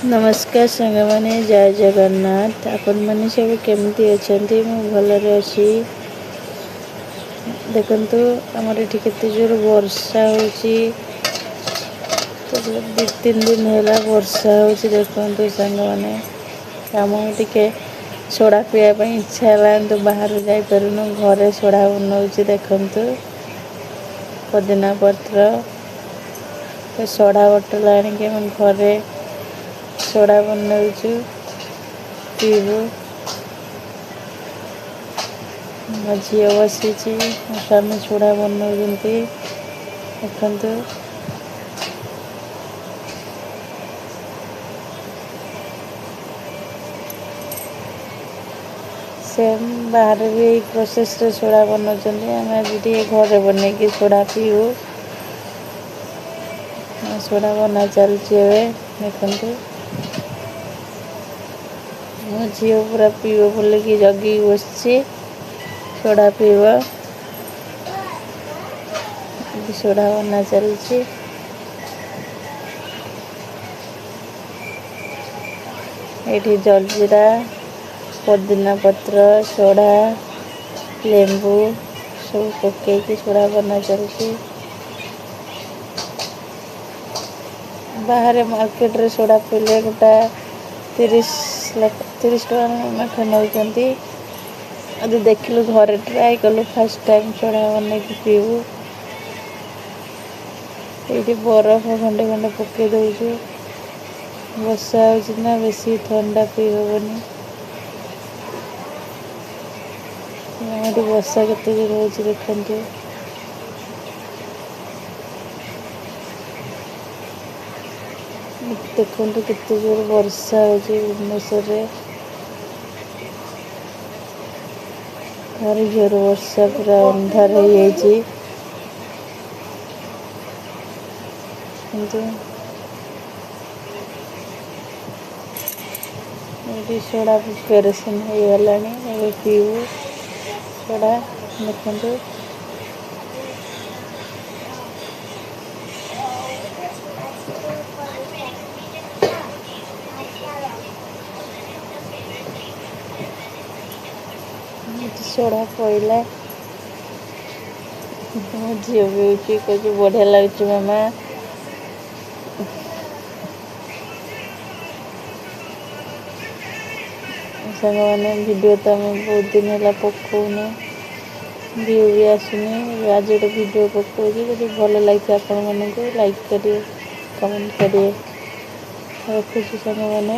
ନମସ୍କାର ସାଙ୍ଗମାନେ, ଜୟ ଜଗନ୍ନାଥ। ଆପଣମାନେ ସବୁ କେମିତି ଅଛନ୍ତି? ମୁଁ ଭଲରେ ଅଛି। ଦେଖନ୍ତୁ, ଆମର ଏଠି କେତେ ଜୋର ବର୍ଷା ହେଉଛି। 2-3 ଦିନ ହେଲା ବର୍ଷା ହେଉଛି। ଦେଖନ୍ତୁ ସାଙ୍ଗମାନେ, ଆମକୁ ଟିକେ ସୋଡ଼ା ପିଇବା ପାଇଁ ଇଚ୍ଛା ହେଲା, କିନ୍ତୁ ବାହାରୁ ଯାଇପାରୁନୁ। ଘରେ ସୋଡ଼ା ବନାଉଛି। ଦେଖନ୍ତୁ, ପୋଦିନା ପତ୍ର, ସୋଡ଼ା ବୋଟଲ ଆଣିକି ଆମେ ଘରେ ସୋଡ଼ା ବନାଉଛୁ, ପିଇବୁ। ମୋ ଝିଅ ବସିଛି, ମୋ ସ୍ୱାମୀ ସୋଡ଼ା ବନାଉଛନ୍ତି। ଦେଖନ୍ତୁ, ସେମ୍ ବାହାରେ ବି ଏଇ ପ୍ରୋସେସ୍ରେ ସୋଡ଼ା ବନାଉଛନ୍ତି। ଆମେ ଆଜି ଟିକେ ଘରେ ବନେଇକି ସୋଡ଼ା ପିଇବୁ। ସୋଡ଼ା ବନା ଚାଲିଛି ଏବେ। ଦେଖନ୍ତୁ, ମୋ ଝିଅ ପୁରା ପିଇବ ବୋଲିକି ଜଗିକି ବସିଛି, ସୋଡ଼ା ପିଇବ। ସୋଡ଼ା ବନା ଚାଲିଛି। ଏଇଠି ଜଲଜିରା, ପୋଦିନା ପତ୍ର, ସୋଡ଼ା, ଲେମ୍ବୁ ସବୁ ପକେଇକି ସୋଡ଼ା ବନା ଚାଲିଛି। ବାହାରେ ମାର୍କେଟରେ ସୋଡ଼ା ପିଇଲେ ଗୋଟା 30 ଟଙ୍କା ଲେଖା ନେଉଛନ୍ତି। ଆଜି ଦେଖିଲୁ, ଘରେ ଟ୍ରାଏ କଲୁ, ଫାର୍ଷ୍ଟ ଟାଇମ୍ ସୋଡ଼ା ବନେଇକି ପିଇବୁ। ଏଇଠି ବରଫ ଖଣ୍ଡେ ଖଣ୍ଡେ ପକେଇ ଦେଉଛୁ। ବର୍ଷା ହେଉଛି ନା, ବେଶୀ ଥଣ୍ଡା ପିଇ ହେବନି। ଏଠି ବର୍ଷା କେତେ ଜୋର ହେଉଛି ଦେଖନ୍ତୁ। ଦେଖନ୍ତୁ କେତେ ଜୋର ବର୍ଷା ହେଉଛି ଭୁବନେଶ୍ୱରରେ। ଭାରି ଜୋର ବର୍ଷା, ପୁରା ଅନ୍ଧାର ହେଇଯାଇଛି। କିନ୍ତୁ ଏଇଠି ସୋଡ଼ା ପ୍ରିପାରେସନ୍ ହେଇଗଲାଣି, ଏବେ ପିଇବୁ ସୋଡ଼ା। ଦେଖନ୍ତୁ, ସୋଡ଼ା ପଇଲା। ମୋ ଝିଅ ପିଉଛି, କହୁଛି ବଢ଼ିଆ ଲାଗୁଛି ମାମା। ସାଙ୍ଗମାନେ, ଭିଡ଼ିଓ ତ ଆମେ ବହୁତ ଦିନ ହେଲା ପକାଉନୁ, ଭିଉ ବି ଆସୁନି। ଆଜି ଗୋଟେ ଭିଡ଼ିଓ ପକାଉଛି। ଯଦି ଭଲ ଲାଗିଛି ଆପଣମାନଙ୍କୁ, ଲାଇକ୍ କରିବେ, କମେଣ୍ଟ କରିବେ। ରଖୁଛି ସାଙ୍ଗମାନେ।